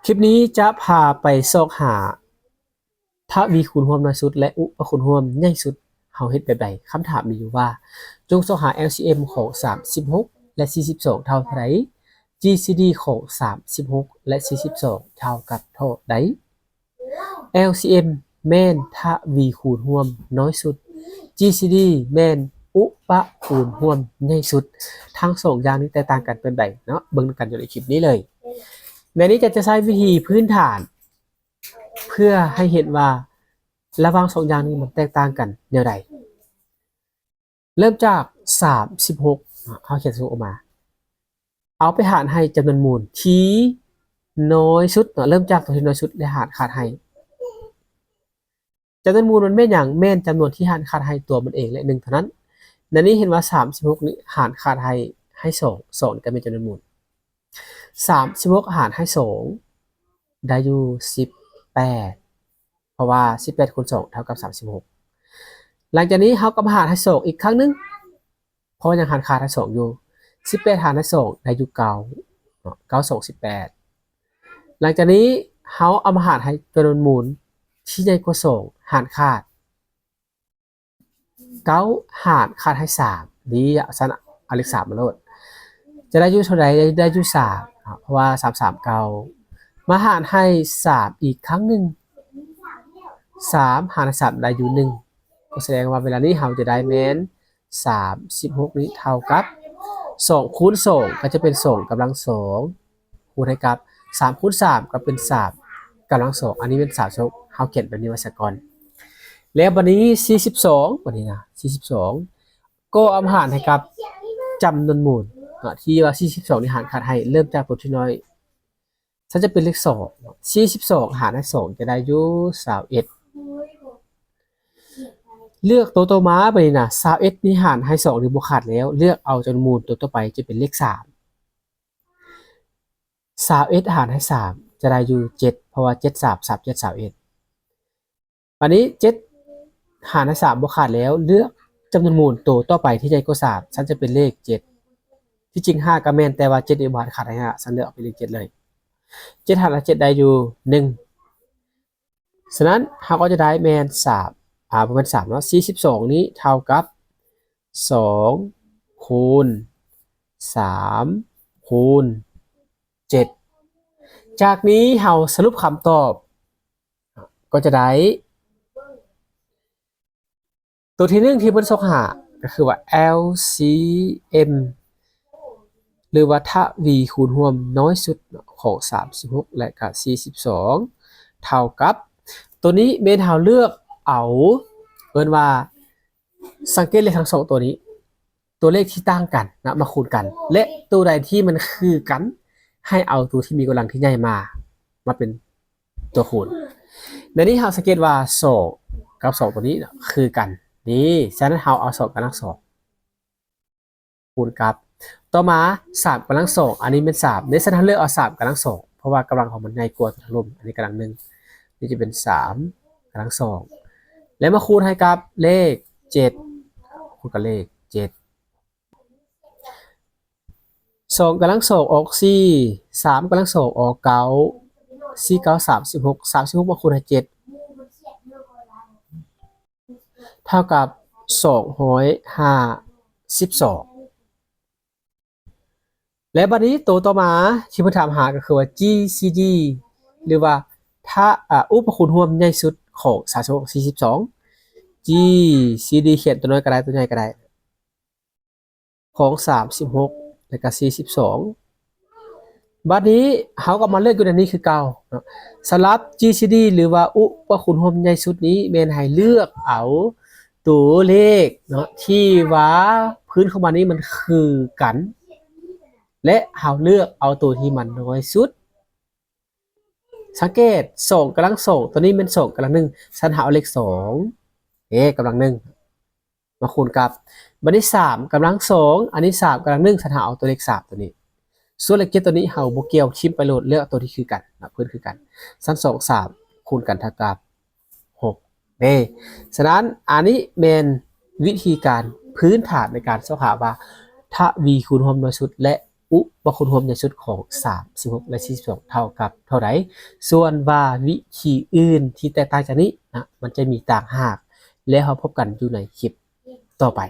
ຄລິບນີ້ຈະພາໄປຊອກຫາທະວີຄູນຮ່ວມນ້ອຍສຸດ ແລະ ອຸປະຄູນຮ່ວມໃຫຍ່ສຸດ ເຮົາເຮັດແບບໃດ? ຄຳຖາມມີຢູ່ວ່າ ຈົ່ງຊອກຫາ ແອລຊີເອັມ ຂອງສາມສິບຫົກ ແລະ ສີ່ສິບສອງ ເທົ່າໃດ? ຈີຊີດີ ຂອງສາມສິບຫົກ ແລະ ສີ່ສິບສອງ ເທົ່າກັບເທົ່າໃດ? ແອລຊີເອັມ ແມ່ນທະວີຄູນຮ່ວມນ້ອຍສຸດ, ຈີຊີດີ ແມ່ນອຸປະຄູນຮ່ວມໃຫຍ່ສຸດ. ທັງສອງຢ່າງນີ້ແຕກຕ່າງກັນແບບໃດເນາະ? ເບິ່ງນຳກັນຢູ່ໃນຄລິບນີ້ເລີຍ. ໃນນີ້ຈະ ຈະໃຊ້ວິທີພື້ນຖານ ເພື່ອໃຫ້ເຫັນວ່າລະຫວ່າງສອງຢ່າງນີ້ມັນແຕກຕ່າງກັນແນວໃດ. ເລີ່ມຈາກສາມສິບຫົກ ເຮົາຂຽນສາມສິບຫົກອອກມາ ເອົາໄປຫານໃຫ້ຈຳນວນມູນທີ່ນ້ອຍສຸດເນາະ, ເລີ່ມຈາກຕົວທີ່ນ້ອຍສຸດ ແລະ ຫານຂາດໃຫ້. ຈຳນວນມູນມັນແມ່ນຫຍັງ? ແມ່ນຈຳນວນທີ່ຫານຂາດໃຫ້ຕົວມັນເອງ ແລະ ໜຶ່ງເທົ່ານັ້ນ. ໃນນີ້ເຫັນວ່າສາມສິບຫົກນີ້ຫານຂາດໃຫ້ ໃຫ້ສອງ, ສອງກໍແມ່ນຈຳນວນມູນ. ສາມສິບຫົກຫານໃຫ້ສອງ ໄດ້ຢູ່ສິບແປດ ເພາະວ່າສິບແປດຄູນສອງເທົ່າກັບສາມສິບຫົກ. ຫຼັງຈາກນີ້ເຮົາກໍມາຫານໃຫ້ສອງອີກຄັ້ງໜຶ່ງ ເພາະວ່າຍັງຫານຂາດໃຫ້ສອງຢູ່. ສິບແປດຫານໃຫ້ສອງໄດ້ຢູ່ເກົ້າເນາະ, ເກົ້າສອງສິບແປດ. ຫຼັງຈາກນີ້ເຮົາເອົາມາຫານໃຫ້ຈຳນວນມູນທີ່ໃຫຍ່ກວ່າສອງ ຫານຂາດ ເກົ້າຫານຂາດໃຫ້ສາມ ນີ້ ຊັ້ນເອົາເລກສາມມາໂລດ ຈະໄດ້ຢູ່ເທົ່າໃດ? ໄດ້ຢູ່ສາມເນາະ ເພາະວ່າສາມສາມເກົ້າ ມາຫານໃຫ້ສາມອີກຄັ້ງໜຶ່ງ ສາມຫານໃຫ້ສາມໄດ້ຢູ່ໜຶ່ງ ກໍສະແດງວ່າເວລານີ້ເຮົາຈະໄດ້ແມ່ນສາມສິບຫົກນີ້ເທົ່າກັບສອງຄູນສອງ ກໍຈະເປັນສອງກຳລັງສອງ ຄູນໃຫ້ກັບສາມຄູນສາມ ກໍເປັນສາມກຳລັງສອງ ອັນນີ້ແມ່ນສາມສິບຫົກ ເຮົາຂຽນແບບນີ້ໄວ້ສາກ່ອນ. ແລ້ວບັດນີ້ສີ່ສິບສອງ ບັດນີ້ນະ ສີ່ສິບສອງ ກໍເອົາມາຫານໃຫ້ກັບຈຳນວນມູນເນາະ ທີ່ວ່າສີ່ສິບສອງນີ້ຫານຂາດໃຫ້ ເລີ່ມຈາກຕົວທີ່ນ້ອຍ ຊັ້ນຈະເປັນເລກສອງເນາະ, ສີ່ສິບສອງຫານໃຫ້ສອງຈະໄດ້ຢູ່ຊາວເອັດ. ເລືອກຕົວຕໍ່ມາບັດນີ້ນະ ຊາວເອັດນີ້ຫານໃຫ້ສອງນີ້ບໍ່ຂາດແລ້ວ, ເລືອກເອົາຈຳນວນມູນຕົວຕໍ່ໄປຈະເປັນເລກສາມ. ຊາວເອັດຫານໃຫ້ສາມຈະໄດ້ຢູ່ເຈັດ ເພາະວ່າເຈັດສາມ ສາມເຈັດ ຊາວເອັດ. ບາດນີ້ເຈັດຫານໃຫ້ສາມບໍ່ຂາດແລ້ວ, ເລືອກຈຳນວນມູນໂຕຕໍ່ໄປທີ່ໃຫຍ່ກວ່າສາມ ຊັ້ນຈະເປັນເລກເຈັດ. ທີ່ຈິງຫ້າກໍແມ່ນ ແຕ່ວ່າເຈັດນີ້ບໍ່ຫານຂາດໃຫ້ຫ້າ ຊັ້ນເລືອກເອົາເປັນເລກເຈັດເລີຍ. ເຈັດຫານໃຫ້ເຈັດໄດ້ຢູ່ໜຶ່ງ. ສະນັ້ນເຮົາກໍຈະໄດ້ແມ່ນສາມ ອາ ບໍ່ແມ່ນສາມເນາະ, ສີ່ສິບສອງນີ້ເທົ່າກັບສອງຄູນສາມຄູນເຈັດ. ຈາກນີ້ເຮົາສະຫຼຸບຄຳຕອບກໍຈະໄດ້ ຕົວທີໜຶ່ງທີ່ເພິ່ນຊອກຫາກໍຄືວ່າ ແອລຊີເອັມ ຫຼືວ່າທະວີຄູນຮ່ວມນ້ອຍສຸດເນາະ ຂອງສາມສິບຫົກ ແລະກະສີ່ສິບສອງ ເທົ່າກັບ ຕົວນີ້ແມ່ນເຮົາເລືອກເອົາ ເອີ້ນວ່າ ສັງເກດເລກທັງສອງຕົວນີ້ ຕົວເລກທີ່ຕ່າງກັນນະ ມາຄູນກັນ ແລະ ຕົວໃດທີ່ມັນຄືກັນ ໃຫ້ເອົາຕົວທີ່ມີກຳລັງທີ່ໃຫຍ່ມາ ມາເປັນຕົວຄູນ. ໃນນີ້ເຮົາສັງເກດວ່າສອງກັບສອງຕົວນີ້ນະຄືກັນ ນີ້ ສະນັ້ນເຮົາເອົາສອງກຳລັງສອງຄູນກັບ ຕໍ່ມາສາມກຳລັງສອງ ອັນນີ້ແມ່ນສາມ ໃນຊັ້ນເຮົາເລືອກເອົາສາມກຳລັງສອງ ເພາະວ່າກຳລັງຂອງມັນໃຫຍ່ກວ່າຕົວທາງລຸ່ມ ອັນນີ້ກຳລັງໜຶ່ງ ນີ້ຈະເປັນສາມກຳລັງສອງ ແລ້ວມາຄູນໃຫ້ກັບເລກເຈັດ ຄູນກັບເລກເຈັດ. ສອງກຳລັງສອງອອກສີ່ ສາມກຳລັງສອງອອກເກົ້າ ສີ່ເກົ້າສາມສິບຫົກ ສາມສິບຫົກມາຄູນໃຫ້ເຈັດ ເທົ່າກັບສອງຮ້ອຍຫ້າສິບສອງ. ແລະ ບັດນີ້ໂຕຕໍ່ມາທີ່ເພິ່ນຖາມຫາກໍຄືວ່າ ຈີຊີດີ ຫຼືວ່າ ທະ ອາ ອຸປະຄູນຮ່ວມໃຫຍ່ສຸດຂອງສາມສິບຫົກ ສີ່ສິບສອງ ຈີຊີດີ ຂຽນຕົວນ້ອຍກໍໄດ້ ຕົວໃຫຍ່ກໍໄດ້ ຂອງສາມສິບຫົກ ແລະກະສີ່ສິບສອງ. ບັດນີ້ເຮົາກໍມາເລືອກຢູ່ໃນນີ້ຄືເກົ່າເນາະ. ສຳລັບ ຈີຊີດີ ຫຼືວ່າ ອຸປະຄູນຮ່ວມໃຫຍ່ສຸດນີ້ ແມ່ນໃຫ້ເລືອກເອົາຕົວເລກເນາະ ທີ່ວ່າພື້ນຂອງມັນນີ້ມັນຄືກັນ ແລະ ເຮົາເລືອກເອົາຕົວທີ່ມັນນ້ອຍສຸດ. ສັງເກດ ສອງກຳລັງສອງ ຕົວນີ້ແມ່ນສອງກຳລັງໜຶ່ງ ຊັ້ນເຮົາເອົາເລກສອງ ເອ ກຳລັງໜຶ່ງ ມາຄູນກັບ ບັດນີ້ສາມກຳລັງສອງ ອັນນີ້ສາມກຳລັງໜຶ່ງ ຊັ້ນເຮົາເອົາຕົວເລກສາມຕົວນີ້. ສ່ວນເລກເຈັດຕົວນີ້ເຮົາບໍ່ກ່ຽວ ຖິ້ມໄປໂລດ ເລືອກເອົາຕົວທີ່ຄືກັນນະ ພື້ນຄືກັນ ຊັ້ນສອງ ສາມຄູນກັນເທົ່າກັບຫົກເດ້. ສະນັ້ນ ອັນນີ້ແມ່ນວິທີການພື້ນຖານໃນການຊອກຫາວ່າ ທະວີຄູນຮ່ວມນ້ອຍສຸດ ແລະ ອຸປະຄຸນຮວມໃຫຍ່ສຸດຂອງສາມສິບຫົກ ແລະ ສີ່ສິບສອງ ເທົ່າກັບເທົ່າໃດ. ສ່ວນວ່າວິທີອື່ນທີ່ແຕກຕ່າງຈາກນີ້ນະ ມັນຈະມີຕ່າງຫາກ ແລະ ເຮົາພົບກັນຢູ່ໃນຄລິບຕໍ່ໄປ.